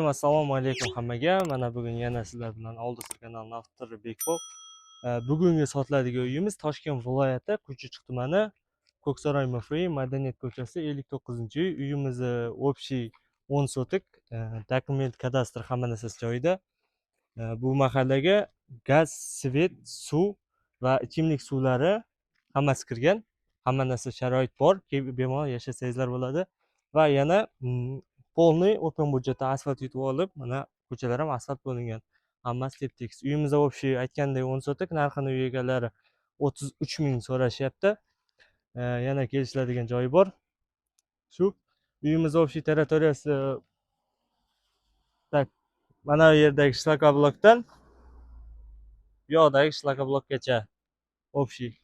Assalomu alaykum hammaga. Mana bugun yana sizlar bilan Oldi kanalining avtori Bekboq. Bugungi sotiladigan uyimiz Toshkent viloyati Quychiq tumani Ko'ksaroy MFI Madaniyat ko'chasi 59-uy. Uyimiz общий 10 sotik, dokument, kadastr hamma narsasi joyida. Bu mahallaga gaz, svet, suv va ichimlik suvlari hammasi kirgan. Hamma narsa sharoit bor, bemalol yashasangizlar bo'ladi. Va yana polniy open budjetdan asfalt yutib olib, mana ko'chalar ham asfalt bo'lingan. Hammasi tep-tekis. Uyimizda общий aytgandek 10 sotik, narxini uy egalari 33 ming so'rashyapti. Yana kelishiladigan joyi bor. Shu uyimiz общий territoriyasi tak mana bu yerdagi shlakablokdan bu yoqdagi shlakablokgacha общий.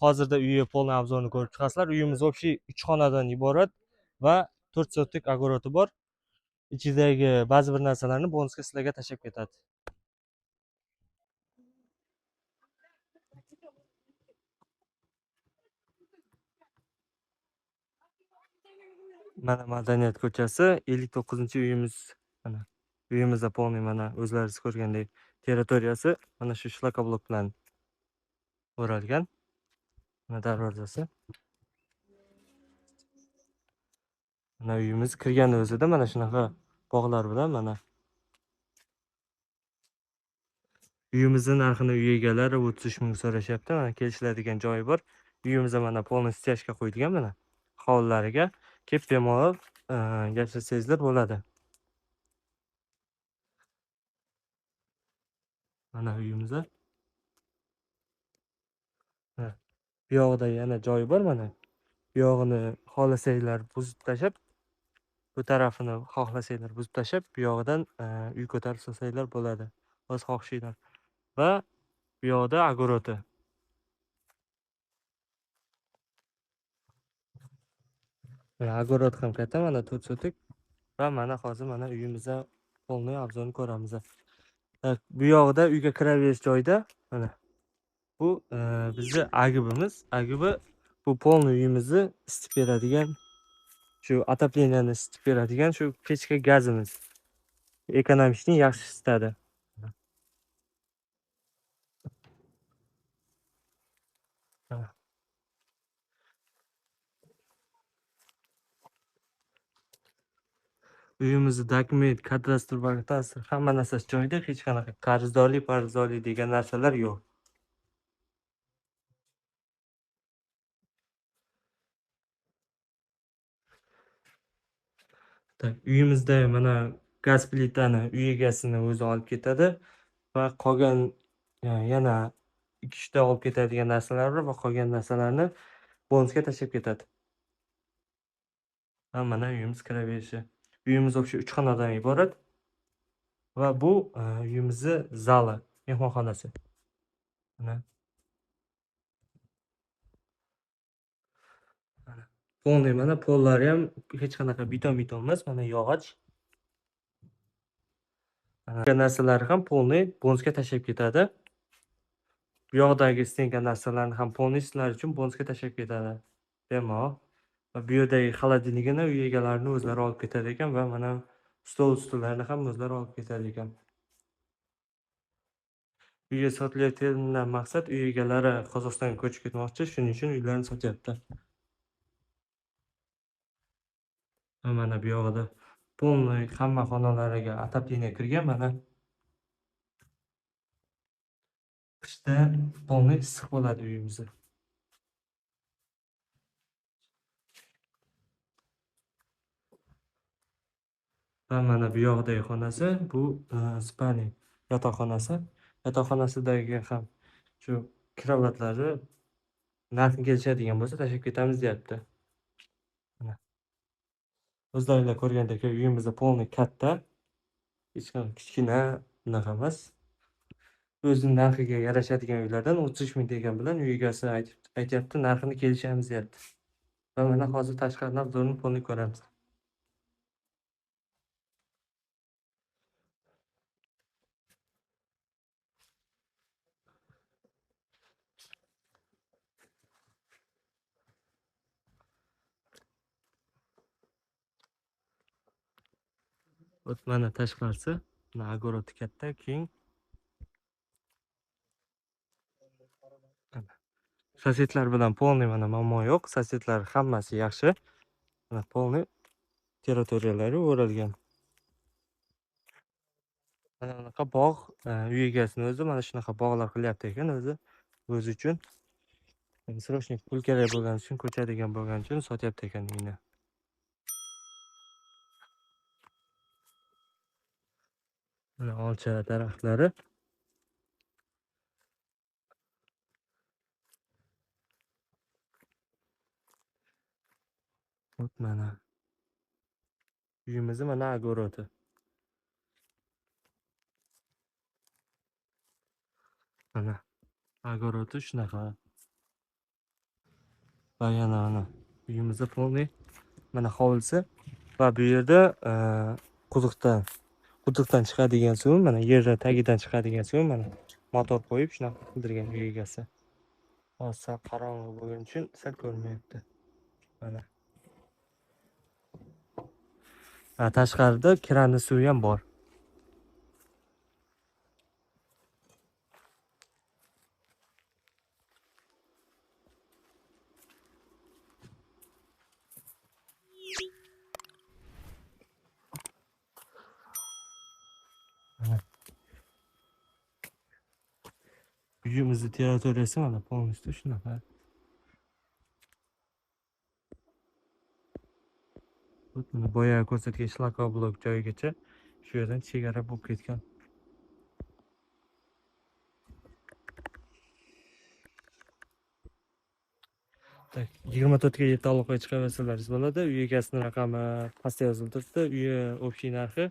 Hozirda uyi polni obzorni ko'rib chiqasizlar. Uyimiz общий 3 xonadan iborat va 4 sotik огород bor. Ichidagi ba'zi bir narsalarni bonusga sizlarga tashlab ketadi. Mana Madaniyat ko'chasi 59-uyimiz. Mana uyimizda polni mana o'zlaringiz ko'rgandek territoriyasi mana shu shlakablok bilan o'ralgan. Mana darvozasi. Mana uyimiz kirganda o'zida mana shunaqa bog'lar bilan mana uyimizning narxini uy egalari 33 ming so'rashyapti. Mana kelishiladigan joyi bor. Uyimizda mana polni stяжка qo'yilgan, mana hovlilariga kelib bemalol yashasangizlar bo'ladi. Mana uyimizda. Bu yoqda yana joyi bor mana. Bu yog'ini xohlasanglar buzib tashlab, bu tarafini xohlasanglar buzib tashlab, bu yog'idan uy ko'tarib solsanglar bo'ladi. O'z xohishinglar. Va bu yoqda огороди. Огород ham katta, mana 4 sotik va mana hozir mana uyimizda polniy obzorni ko'ramiz. Bu yoqda uyga kiraverish joyida mana bu bizni agibimiz. Agibi bu polni uyimizni isitib beradigan, shu otopleniyani isitib beradigan shu pechka gazimiz. Ekonomikni yaxshi isitadi. Uyimizni dokument, kadastr, kadastr hamma narsasi joyida, hech qanaqa qarzdorlik, qarzdorlik degan narsalar yo'q. Tak, uyimizda mana gaz plitani uy egasini o'zi olib ketadi va qolgan yana 2-3 ta olib ketadigan narsalar bor va qolgan narsalarni bonusga tashlab ketadi. Va mana uyimiz kiraverishi. Uyimiz общий 3 xonadan iborat va bu uyimizni zali, mehmonxonasi. Mana polni mana pollari ham hech qanaqa beton emas, mana yog'och. Mana narsalari ham polni bonusga tashlab ketadi. Bu yoqdagi stenka narsalarni ham polni sizlar uchun bonusga tashlab ketadi. Bemalol. Va bu yerdagi xolodilnikini uy egalarini o'zlari olib ketadi ekan va mana stol ustularini ham o'zlari olib ketadi ekan. Uyga sotilayotganidan maqsad uy egalari Qozog'istonga ko'chib ketmoqchi, shuning uchun uylarni sotyapti. Mana bu yoqda polniy hamma xonalariga otопление kirgan, mana qishda polniy issiq bo'ladi uyimizda. Va mana bu yoqdagi xonasi bu spalni yotoqxonasi. Yotoqxonasidagi ham shu krovatlari narxi kelishadigan bo'lsa tashlab ketamiz deyapti. Mana o'zlaringlar ko'rgandek uyimizda polni katta, hech qanday kichkina unaqa emas. O'zining narxiga yarashadigan uylardan 33 ming degan bilan uy egasi aytyapti, narxini kelishamiz deyapti. Va mana hozir tashqaridan obzorni polni ko'ramiz. Вот mana tashqarisi, mana огород katta, keng. Sosedlar bilan polniy mana muammo yo'q. Sosedlar hammasi yaxshi. Mana polniy territoriyalari o'ralgan. Mana bunaqa bog', uy egasini o'zi mana shunaqa bog'lar qilyapti ekan o'zi uchun. Endi срочник pul kerak bo'lgani uchun, ko'chadigan bo'lgani uchun sotyapti ekan uyni. Mana olcha daraxtlari. Вот mana uyimizni mana огороди. Mana огороди shunaqa. Va yana mana uyimizda полный mana hovlisi va bu yerda quduqdan chiqadigan suv, mana yerda tagidan chiqadigan suv, mana motor qo'yib shunaqa qildirgan uy egasi. Hozir sal qorong'i bo'lgani uchun sal ko'rinmayapti. Mana. Ha, tashqarida kranni suvi ham bor. Uyimizni territoriyasi mana полностью shunaqa. Вот mana boya ko'rsatgan shlakoblob joyigacha shu yerdan chegara bo'lib ketgan. Tak, 24:7 aloqaga chiqaversalaringiz bo'ladi. Uy egasining raqami pastda yozilib turibdi. Uyi общий narxi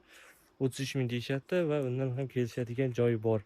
33 ming deyishyapti va undan ham kelishadigan joyi bor.